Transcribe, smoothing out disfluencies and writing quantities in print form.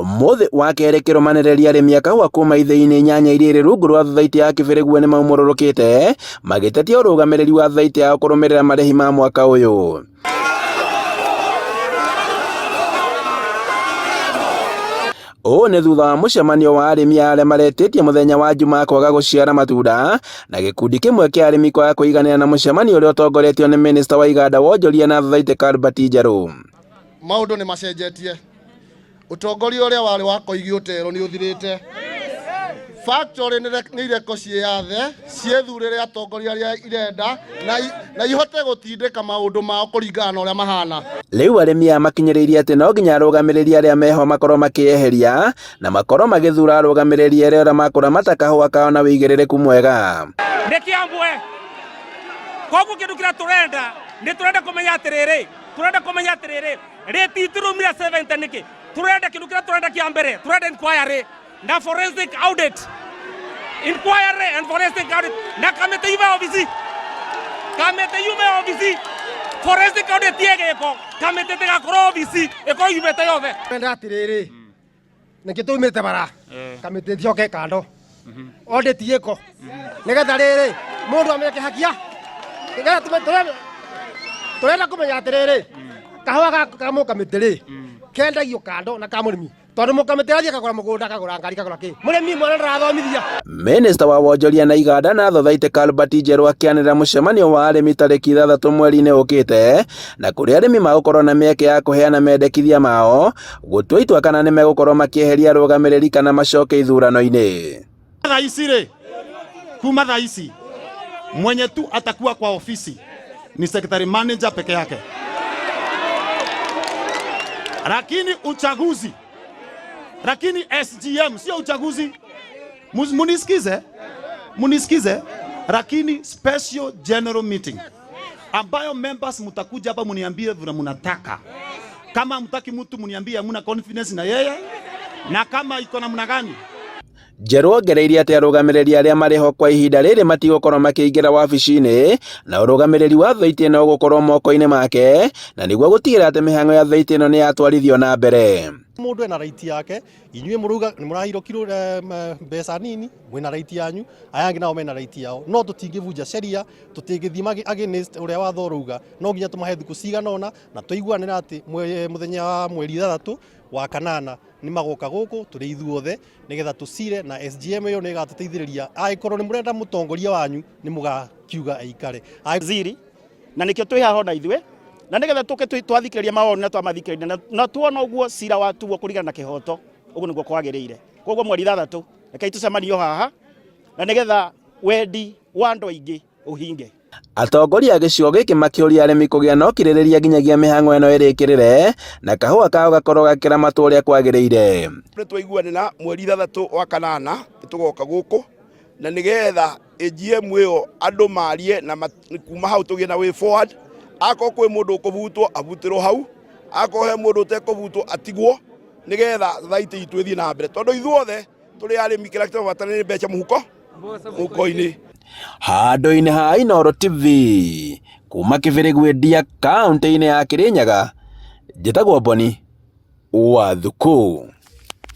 Ũmũthĩ wa kerĩ kĩrũmanĩrĩria arĩmi a kahũa kuma ithĩi-inĩ inyanya iria irĩ rungu rwa thothaitĩ ya Kĩbĩrĩgwe nĩ maumũrũrũkĩte magĩtetia ũrũgamĩrĩri wa thothaitĩ yao kũrũmĩrĩra marĩhi ma mwaka ũyũ. Ũũ nĩ thutha wa mũcemanio wa arĩmi arĩa maretĩtie mũthenya wa Jumaa kwaga gũciara matunda na gĩkundi kĩmwe kĩa arĩmi kwaga kũiganĩra na mũcemanio ũrĩa ũtongoretio nĩ minista wa iganda wonjoria na thothaitĩ Cuthbert Njerũ. Maũndũ nĩ macenjetie. Ũtongoria ũrĩa warĩ wa Koigi Ũtero nĩ ũthirĩte. Factory nĩ ireko ciĩyathe, ciĩthurĩre atongoria arĩa irenda na ihote gũtindĩka maũndũ mao kũringana na ũrĩa mahana. Rĩu arĩmi aya makinyĩrĩirie atĩ no nginya arũgamĩrĩri arĩa meho makorwo makĩyeheria na makorwo magĩthura arũgamĩrĩri erĩ arĩa makũramata kahũa kao na wĩigĩrĩrĩku mwega. Nĩ kĩambwe. Koguo kĩndũ kĩrĩa tũrenda nĩ tũrenda kũmenya atĩrĩrĩ, tũrenda kũmenya atĩrĩrĩ, rĩti itirumire 70 nĩkĩ? Tũrenda kĩndũ kĩrĩa tũrenda kĩa mbere, tũrenda inquiry na forensic audit. Inquiry and forensic audit na kamĩtĩ yume obici, kamĩtĩ yume obici, forensic audit ĩgĩkwo, kamĩtĩ ĩtigakorwo obici, ĩkorwo yumĩte yothe. Twenda atĩrĩrĩ, nĩkĩ tũumĩte bara kamĩtĩ ĩcoke kando audit ĩko nĩgetha rĩrĩ mũndũ amenye kĩhakia nĩgetha tũrenda kũmenya atĩrĩrĩ kahũa ka mũkamĩtĩ rĩ kendagio kando na ka mũrĩmi tondũ mũkamĩtĩ athiĩ akagũra mũgũnda akagũra ngari akagũra kĩ mũrĩmi mwana ndarathomithia. Minista wa wonjoria na iganda na thothaitĩ Cuthbert Njerũ akĩanĩrĩra mũcemanio wa arĩmi tarĩki ithathatũ mweri-inĩ ũkĩte na kũrĩa arĩmi magũkorwo na mĩeke ya kũheana mendekithia mao gũtua itua kana nĩ megũkorwo makĩeheria arũgamĩrĩri kana macoke ithurano-inĩ. Thaa ici rĩ, kuma thaa ici mwenye tu atakuwa kwa ofisi ni secretary manager peke yake, lakini uchaguzi, lakini SGM sio uchaguzi. Munisikize, munisikize, lakini special general meeting ambayo members mtakuja hapa muniambie vile mnataka. Kama mtaki mtu muniambie hamuna confidence na yeye, na kama iko namna gani. Njerũ ongereire atĩ arũgamĩrĩri arĩa marĩ ho kwa ihinda rĩrĩ matigũkorwo makĩingĩra wabici-inĩ na ũrũgamĩrĩri wa thothaitĩ ĩno ũgũkorwo moko-inĩ make na nĩguo gũtigĩrĩra atĩ mĩhang'o ya thothaitĩ ĩno nĩ yatwarithio na mbere. Mũndũ ena right yake, inyuĩ mũrauga nĩ mũraheirwo kiro mbeca nini, mwĩna right yanyu, aya angĩ nao mena right yao, no tũtingĩbunja sheria, tũtingĩthiĩ against ũrĩa watho ũrauga, no nginya tũmahe thikũ cigana ũna na twaiguanĩra atĩ mũthenya wa mweri ithathatũ wa kanana nĩ magoka gũkũ tũrĩ ithuothe nĩgetha tũcire na SGM ĩyo nĩ ĩgatũteithĩrĩria angĩkorwo nĩ mũrenda mũtongoria wanyu nĩ mũgakiuga aikare. Ziri na nĩkĩo twĩ haha ona ithuĩ na nĩgetha tũke twathikĩrĩria mawoni na twamathikĩrĩria na tuona ũguo cira watuo kũringana na kĩhoto ũguo nĩguo kwagĩrĩire. Koguo mweri ithathatũ rekei tũcemanio haha na nĩgetha wendi wa andũ aingĩ ũhinge. Atongoria a gĩcigo gĩkĩ makĩũria arĩmi kũgĩa na ũkirĩrĩria nginyagia mĩhang'o ĩno ĩrĩkĩrĩre na kahũa kao gakorwo gakĩramatwo ũrĩa kwagĩrĩire. Nĩ twaiguanĩra mweri ithathatũ wa kanana nĩ tũgoka gũkũ na nĩgetha AGM ĩyo andũ marie na kuma hau tũgĩe na way forward. Akorwo kwĩ mũndũ ũkũbutwo abutĩrwo hau, akorwo he mũndũ ũtekũbutwo atigwo, nĩgetha society itũ ĩthiĩ na mbere tondũ ithuothe tũrĩ arĩmi kĩrĩa kĩrabatara nĩ mbeca mũhuko mũhuko-inĩ. Handũ-inĩ ha Inooro TV kuma Kĩbĩrĩgwe Ndia kaũntĩ-inĩ ya Kĩrĩnyaga, njĩtagwo Boni wa Thukũ.